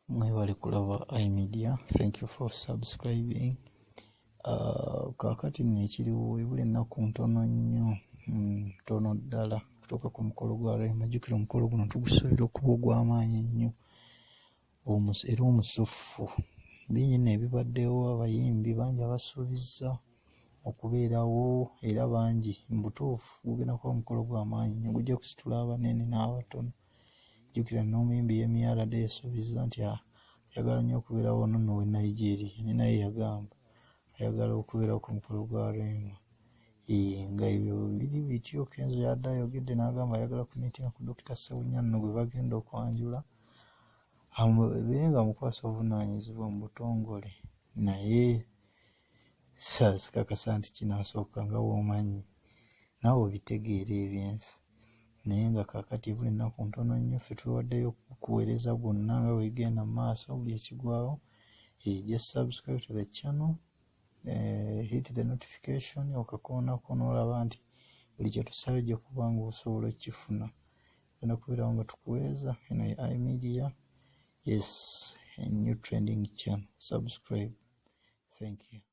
Mwebale kulaba iMedia, thank you for subscribing. Kaakati nno ekiriwo, ebula ennaku ntono nnyo, ntono ddala okutuuka ku mukolo gwa Rema. Jjukira omukolo guno tugusuubira okuba ogw'amaanyi ennyo era omusuffu. Bingi nno ebibaddewo, abayimbi bangi abasuubizza okubeerawo era bangi. Mu butuufu gugenda kuba mukolo gw'amaanyi nnyo, gujja kusitula abanene n'abatono. Jjukira n'omuyimbi Yemi Alade yasuubizza nti ayagala nnyo okubeerawo, ono nno ow'e Nigeria ne naye yagamba ayagala okubeerawo ku mukolo gwa Rema. Nga ebyo biri bityo, Kenzo yadde ayogedde n'agamba ayagala kumiitinga ku Dokita Ssewunya nno gwe bagenda okwanjula abeere ng'amukwasa obuvunaanyizibwa mu butongole, naye sikakasa nti kinaasooka nga bw'omanyi naawe obitegeera ebyensi. Naye nga kaakati ebula ennaku ntono nnyo, ffe twewaddeyo okukuweereza gwonna nga bwe bigenda mu maaso, buli ekigwawo. Just subscribe to the channel, hit the notification, okakoonako n'olaba nti buli kye tusaba ojja kuba ng'osobola okkifuna. Tugenda kubeerawo nga tukuweereza. Eno ye iMedia, yes, a new trending channel. Subscribe. Thank you.